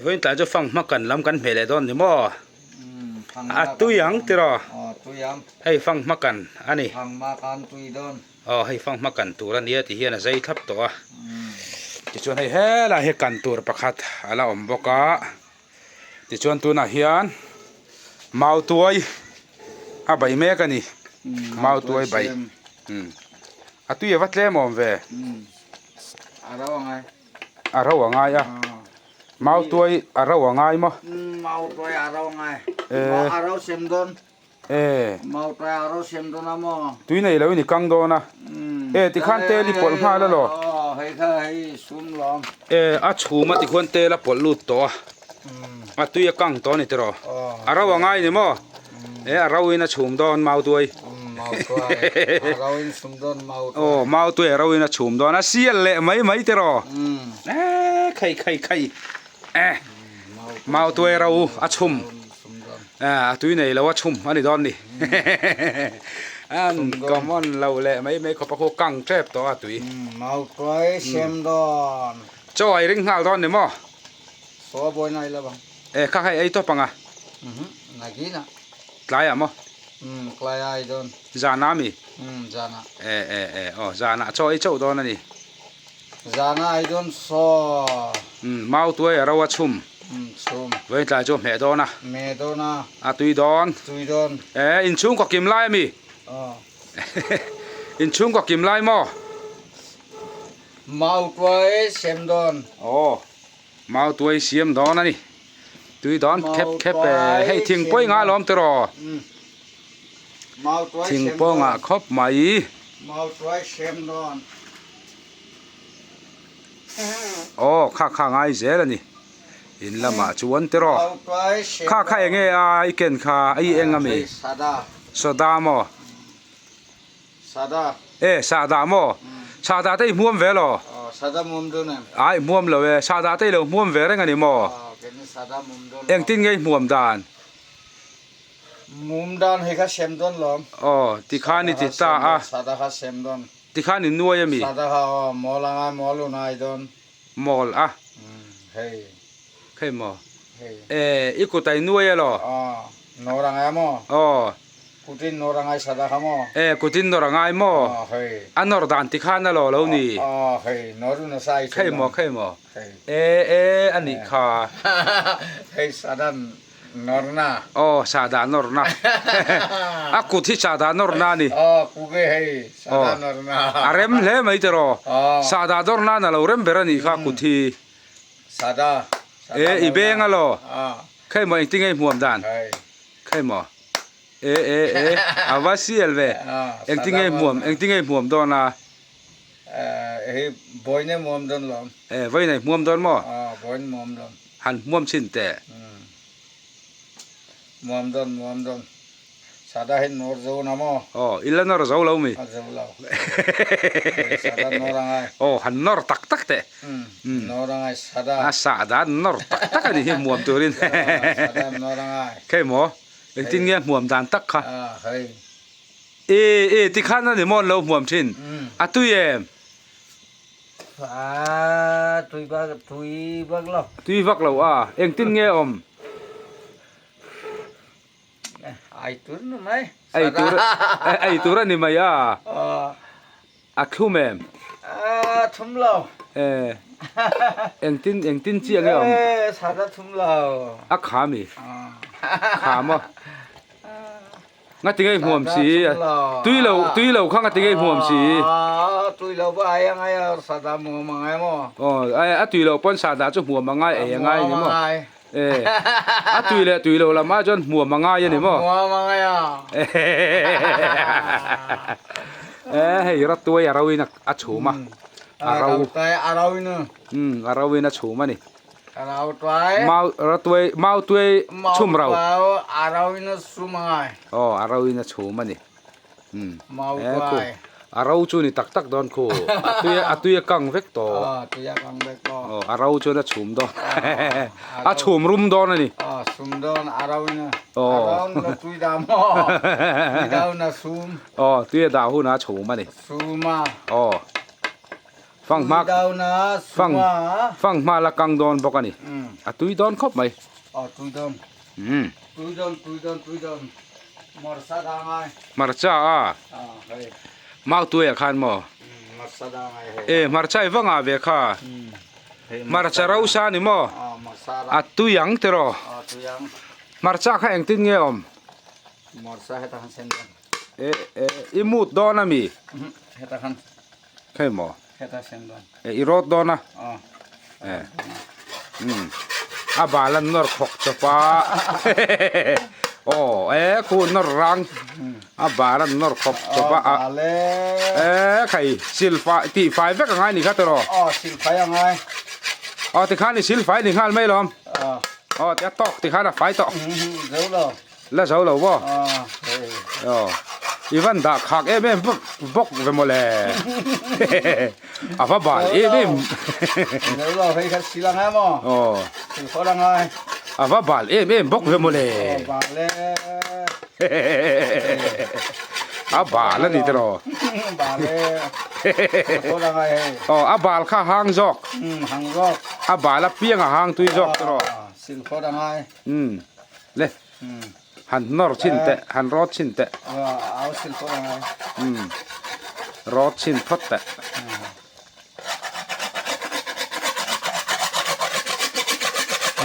Vawiin tlai chu fanghma kan lam kan hmeh leh dawn ni maw? A tui ang tiraw? Hei fanghma kan a ni. Aw hei fanghma kan tur a nia ti hian a zai thlap tawh a. Tichuan hei helai hi kan tur pakhat a la awm bawk a. Tichuan tunah hian mautuai a bei mek a ni. Mautuai bei. A tui a va tlem awm ve. A ro a ngai a. Mautuai a ro a ngai maw? Mautuai a ro a ngai. A ro sem dawn. E. Mautuai a ro sem dawn a maw? Tui nei lo in i kang dawn a. E tikhan tel i pawlh nghal a law. Aw hei kha hei sum lawm. E a chhum a tikhuan tel a pawlh lut tawh a. A tui a kang tawh a ni tiraw? A ro a ngai ni maw? E a ro in a chhum dawn mautuai. Mautuai a ro in chhum dawn mautuai. Aw mautuai a ro in a chhum dawn a sial leh mai mai tiraw? E khai khai khai e mautuai ro a chhum e a tui nei lo a chhum a ni dawn ni. An common lo leh mai mai khawp a khu kang tep tawh a tui. Mautuai siam dawn. Chaw a i ring nghal dawn ni maw? Saw bawi nai lo ang. E kha hei ei tawp ang a. Uhum nagina. Tlai ah maw? Um tlai ah ei dawn. Zan ah mi? Um zan ah. E e e aw zan ah chaw ei chauh dawn a ni. Zan ah ei dawn saw. Um mau tuai a ro a chhum. Um chhum. Vawiin tlai chu a hmeh dawn a. Hmeh dawn a. A tui dawn. Tui dawn. E inchhungkaw kim lai a mi? Aw. Inchhungkaw kim lai maw? Mau tuai sem dawn. Aw. Mau tuai siam dawn a ni. Tui dawn khep khep e. Hei thingpawih nga alawm tiraw. Thingpawh ngah khawp mai. Mau tuai siam dawn. Aw kha kha ngai zel a ni. In lamah chuan tiraw. Kha kha enge a i ken kha a i eng a mi. Soda maw. Sada. E, sahdah maw? Sahdah te i hmuam ve lo? Aw, sada hmuam dawn em? Ai, hmuam lo e. Sahdah te i lo hmuam ve reng a ni maw? Aw, keini sada hmuam dawn lo. Engtin nge i hmuam dan? Hmuam dan hei kha sem dawn lawm. Aw, tikhan i ti ta a. Sada kha sem dawn. Tikhan i nuai a mi? Sada kha aw, mawl anga mawl un ai dawn. Mawl a? Hei. Khei maw? Hei. E, i kut a i nuai elaw? Aw, nawr anga maw? Aw. Kutin nawr a ngai sada kha maw? E, kutin nawr a ngai maw? Aw, hei. A nawr dan ti khan a lo lo ni. Aw, hei, nawr u nasa ai Khei maw, khei maw? Hei. E, e, a nih kha. Hei, sada nawrna. Aw, sada nawrna. A kut hi sada nawrna a ni. Aw, kuge hei, sada nawrna. A rem hle mai tiraw? Aw. Sada nawrna na lo rem ber a nih kha kut hi. Sada, sada E, i nawrna. beng a lo. Aw. Khei maw, engtin nge i hmuam dan? Hei. Khei maw? E e e a va sial ve engtin nge hmuam engtin nge hmuam dawn a Hei vawiin hmuam dawn lo E vawiin a hmuam dawn maw Vawiin hmuam dawn Han hmuam chhin teh Hmuam dawn hmuam dawn Sada hi nawr zo na maw Aw i la nawr zo lo mi A zo lo Sada nawr angai Aw han nawr tak tak teh Nawr angai sada A sada nawr tak tak a ni hi hmuam turin Sada nawr angai Khei maw Engtin nge hmuam dan tak kha? Ah, hei. E, e, tikhan a ni maw an lo hmuam thin? A tui em? Ah, tui vak, tui vak lo. Tui vak lo a, engtin nge awm? Ai tur ni mai. Ai tur, ai tur a ni mai a. A thlum em? A thlum lo. E, engtin, engtin chiah nge awm? E, sat a thlum lo. A kha mi? Kha maw? Ngati ngei hmuam si? Tui lo, tui lo kha ngati ngei hmuam si? A, tui lo pawh ai angai a, sat a hmuam angai maw? Aw, a tui lo pawn sat ah chu hmuam angai, ei angai ni maw? E, a tui leh tui lo lam ah chuan hmuam a ngai a ni maw? Hmuam a ngai a. E, hei ratuai a ro in a chhum a. A ro. Ratuai a ro in. Um, a ro in a chhum a ni. Ratuai. Mau ratuai mau tuai chhum ro. Mau a ro in a chhum a ngai. Aw, a ro in a chhum a ni. Umm Mau he khu tuai. a ro chu ni tak tak dawn khu a tui a tui a kang vek tawh Aw tui a kang vek tawh. aw a ro chuan a chhum dawn Aw a chhum rum dawn a ni. Aw chhum dawn a ro in a Aw. a ro in a tui dah maw tui dah hun a chhum. Aw tui a dah hun a chhum a ni. Chhum a. Aw. Fanghma Tui dawn a, fang suma a. Fanghma la kang dawn bawk a ni. A tui dawn khawp mai. Aw tui dawn. Tui dawn tui dawn tui dawn. Hmarcha dah ngai. Hmarcha a. Aw hei. Mau tuiah khan maw? Hmarcha dah ngai hei. E hmarcha i va ngah ve kha. Hmarcha rosa ni maw? Aw hmarcha A tui ang tiraw? Aw tui ang. Hmarcha kha engtin nge awm? Hmarcha heta khan sen dawn. E e i mut dawn a mi? Heta khan. Khei maw? Heta sen dawn. E i rawt dawn a? Aw. E. Um. A bal an nawr khawk chawp a. Aw e khu nawr rang. A bal an nawr khawk chawp a. Aw bal e. E khai sil fai tih fai vek a ngai ni kha tiraw? Aw sil fai a ngai. Aw tikhan i sil fai ni nghal mai lawm. Aw. Aw ti a tawk tikhan a fai tawh. Zo lo. La zo lo maw? Aw, i van dah khak em em bawk ve maw le. A va bal em em. Zo lo hei kha sil ang em aw. Aw. Sil khawt ang ai. A va bal em em bawk ve maw le. Aw bal e. A bal a ni tiraw. Bal e. Sil khawt ang ai hei. Aw, a bal kha hang zawk. Hang zawk. A bal apiang a hang tui zawk tiraw. Sil khawt ang ai. Le. Han nawr chhin teh, han rawt chhin teh. Rawt chhin phawt teh.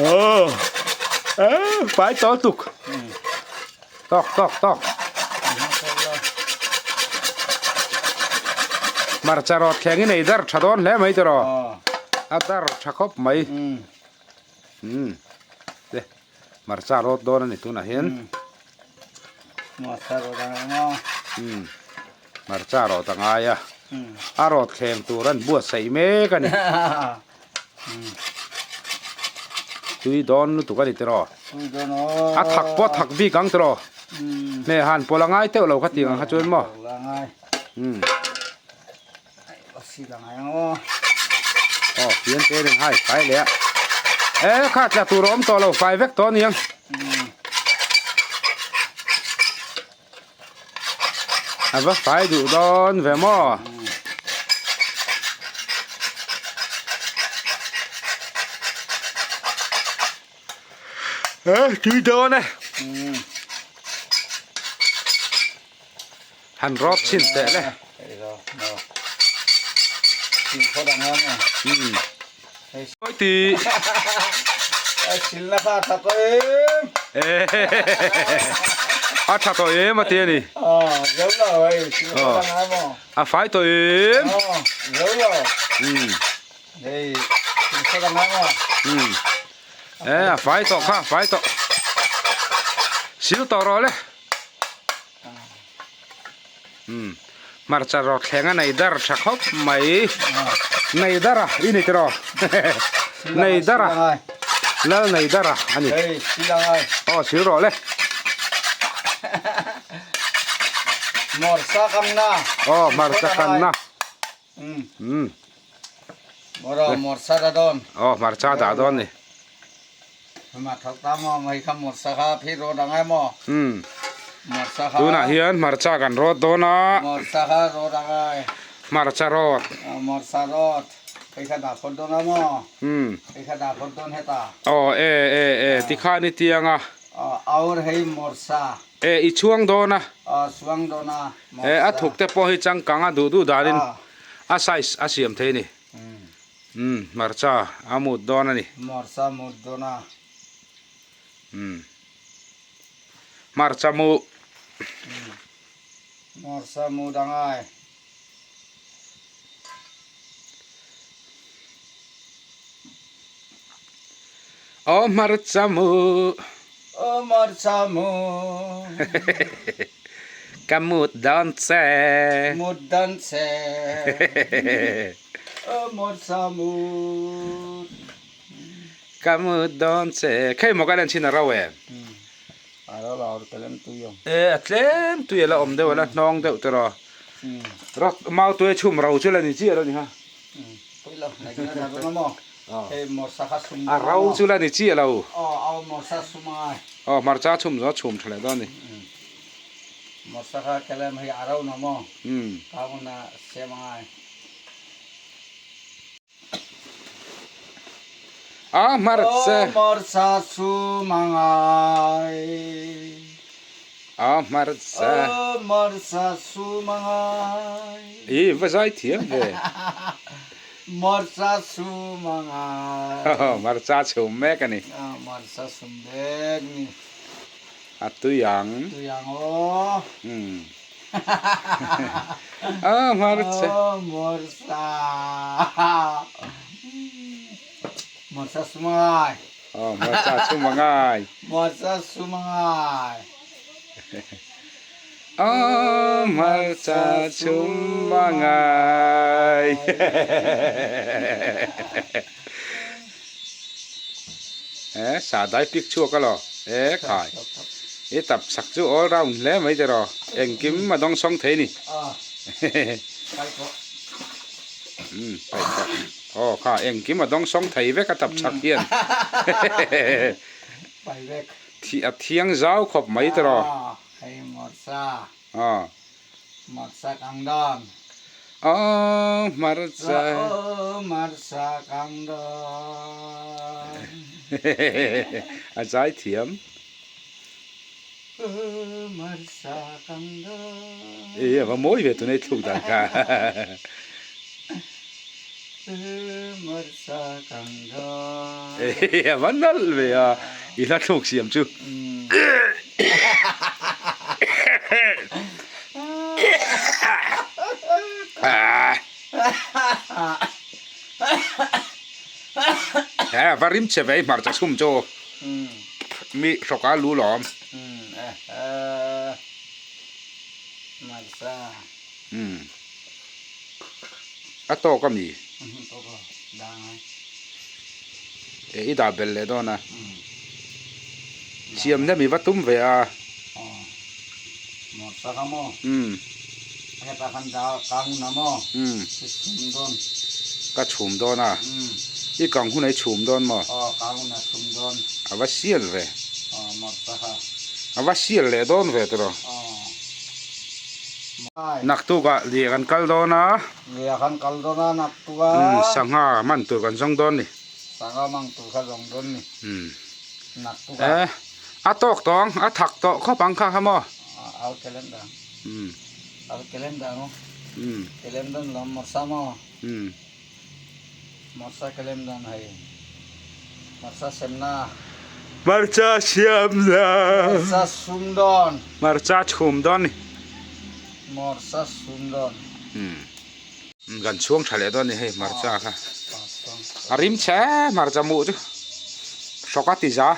Aw, fai tawh tuk. Tawk tawk tawk. Hmarcha rawt thleng i nei dar tha dawn hle mai tiraw. A dar tha khawp mai. Le. Hmarcha rawt dawn a ni tunah hian. Hmarcha rawt a ngai maw? Umm hmarcha rawt a ngai a. A rawt thleng tur an buatsaih mek a ni. Tui dawn lutuk a ni tiraw? Tui dawn aw. A thak pawh a thak bik ang tiraw? Hmeh han pawlh a ngai teuh lo kha tih ang kha chuan maw? Pawlh a ngai. Umm. A ngai ang aw. Aw fian te nen hai fai leh a. E kha tla tur a awm tawh lo fai vek tawh a ni ang. A va fai duh dawn ve maw. E tui dawn e. Han rawt chhin teh le. Oi ti. A tha tawh em a ti a ni. A fai tawh em. E a fai tawh kha a fai tawh. Sil tawh rawh le. Umm hmarcha rawt thleng a nei dar tha khawp mai nei dar a i ni tiraw nei dar a lal nei dar a a ni aw sil rawh le aw hmarcha kanna umm aw hmarcha dah dawn ni. Umm tunah hian hmarcha kan rawt dawn a hmarcha rawt umm aw e e e tikhan i tiang a e i chhuang dawn a e a thuk te pawh hi changkang a duh duh danin a size a siam thei a ni. Umm hmarcha a mut dawn a ni. Hmarcha mut dawn a. Umm hmarcha mu. Hmarcha mu dangai. Aw hmarcha mu. Aw hmarcha mu. Ka mut dawn che. Mut dawn che. Aw hmarcha mut. Ka mut dawn che. Khei maw ka len chin a ro em? A ro lo a tlem tui awm. E a tlem tui a la awm deuh a la hnawng deuh tiraw. Rawk mau tui a chhum ro chu la ni chiah lo ni ha. A ro chu la ni chiah lo. Aw hmarcha chhum zawh a chhum tha leh dawn a ni. Umm. A hmarcha. Aw hmarcha chhum a ngai. A hmarcha. Aw hmarcha chhum a ngai. I va zai thiam ve. Hmarcha chhum a ngai. Hmarcha chhum mek a ni. Hmarcha chhum mek ni. A tui ang. Tui ang aw. A hmarcha. Aw hmarcha. Hmarcha chhum a ngai. Aw hmarcha chhum a ngai. Hmarcha chhum a ngai. Aw hmarcha chhum a ngai. Eh sahdai pik chhuak a lo eh khai i tap chak chu all round hle mai te rawh engkim a dawng sawng thei ni umm paih tawh aw kha engkim a dawng sawng thei vek a tap chak hian a thiang zau khawp mai te rawh aw. Hmarcha kang dawn. Aw hmarcha. Aw hmarcha kang dawn. A zai thiam. Aw hmarcha kang dawn. E a va mawi ve tunei thluk dan kha. Aw hmarcha kang dawn. E a va nalh ve a i hla thluk siam chu. He va rim che vei hmarcha chhum chu mi hrawka lu lawm. A tawk a mi? E i dah belh leh dawn a. Siam hnem i va tum ve a. Umm. Umm. Ka chhum dawn a. I kang hun a i chhum dawn maw? A va sial ve. A va sial leh dawn ve tiraw. Naktukah leh kan kal dawn a. Leh kan kal dawn a naktukah. Sangha man tur kan zawng dawn ni. Sangha mang tur kha zawng dawn ni. Naktukah. E a tawk tawng a thak tawh khawp ang kha kha maw. Au kelem dang. Au kelem dang aw. Kelem dawn lo hmarsa maw. Hmarsa kelem dawn hei. Hmarsa semna. Hmarcha siamna. Hmarcha sum dawn. Hmarcha chhum dawn ni. Hmarcha sum dawn. Kan chhuang tha leh dawn ni hei hmarcha kha. A rim chhe hmarcha muh chu hrawk a ti za.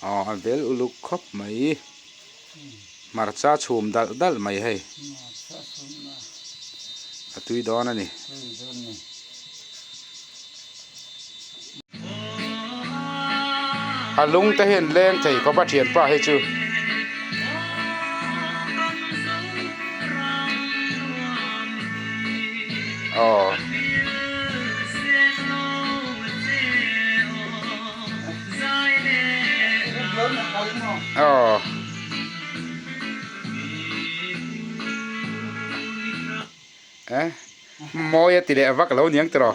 Aw a vel uluk khawp mai. Hmarcha chhum dalh dalh mai hei. A tui dawn a ni. A lung te hian leng thei khawp a thianpa hi chu. Aw. Aw. Eh mawi a ti leh vak lo niang tiraw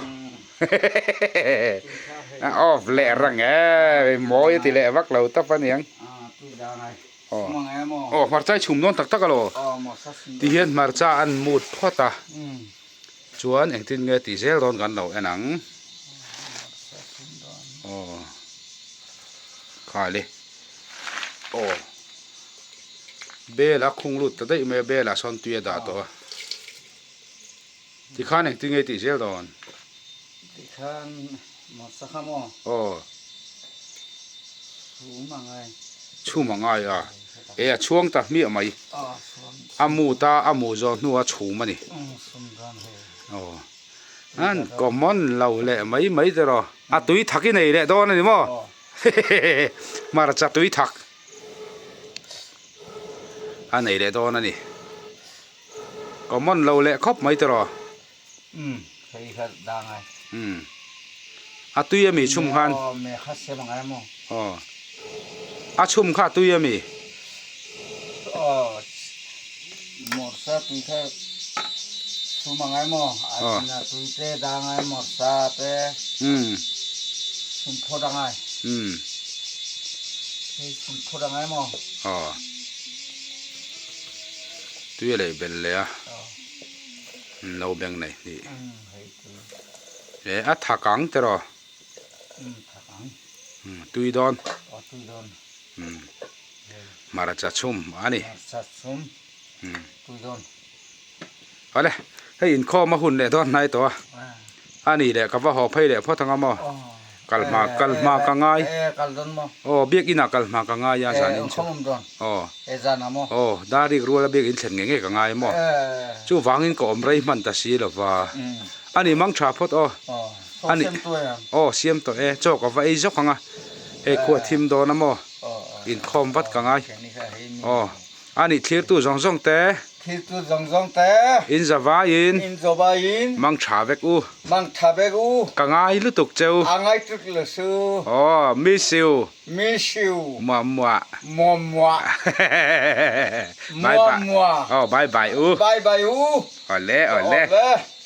a off leh rang e mawi a ti leh vak lo tawp a niang aw hmarcha i chhum dawn tak tak alo ti hian hmarcha an mut phawt a chuan engtin nge tih zel dawn kan lo en ang aw khale aw. Bel a khung lut ta daih mai a, bel ah sawn tui a dah tawh a. Tikhan engtin nge i tih zel dawn? Tikhan hmarcha kha maw? Aw. Chhum a ngai. Chhum a ngai a. E a chhuang ta hmiah mai. A mut a, a mu zawh hnu a chhum a ni. Chhum dawn hei. Aw. An common lo leh mai mai te rawh. A tui thak i nei leh dawn a ni maw? Hmarcha tui thak. A nei leh dawn a ni. Common lo leh khawp mai tiraw? Umm hei kha dang ai. Umm a tui ami chhum khan? Aw me kha siam angai maw? Aw a chhum kha a tui ami? Aw morsa tui kha. Chhum a ngai maw? A chin a tui te da ngai maw sa te chhum phawt a ngai. Hei chhum phawt a ngai maw? Aw. Tui a leh bel leh a. No beng nei hnih. E a thak ang tiraw? Thak ang. Tui dawn. Aw tui dawn. Hmarcha chhum a ni. Hmarcha chhum. Tui dawn. Awle, hei inkhawm a hun leh dawn hnai tawh a. A ni leh ka va haw phei leh phawt anga maw? Kal hma kal hma ka ngai. Aw, biak inah kal hma ka ngai a zan in chu. Aw. Aw, dar rik rual a biak in thlen ngei ngei ka ngai maw? Chuvangin ka awm rei hman ta si lo va. A ni mang tha phawt aw. A ni, aw siam tawh e, chaw ka va ei zawk ang a. Hei khua thim dawn a maw? Inkhawm vat ka ngai. Aw. A nih thlirtu zawng zawng te. Thlirtu zawng zawng te. In zavaiin. In zavaiin. Mang tha vek u. Mang tha vek u. Ka ngai lutuk cheu. A ngai tuk lo su. Aw, miss you. Miss you. Muah muah. Muah muah. Bye bye. Muah muah. Aw, bye bye u. Bye bye u. Awle awle. Awle.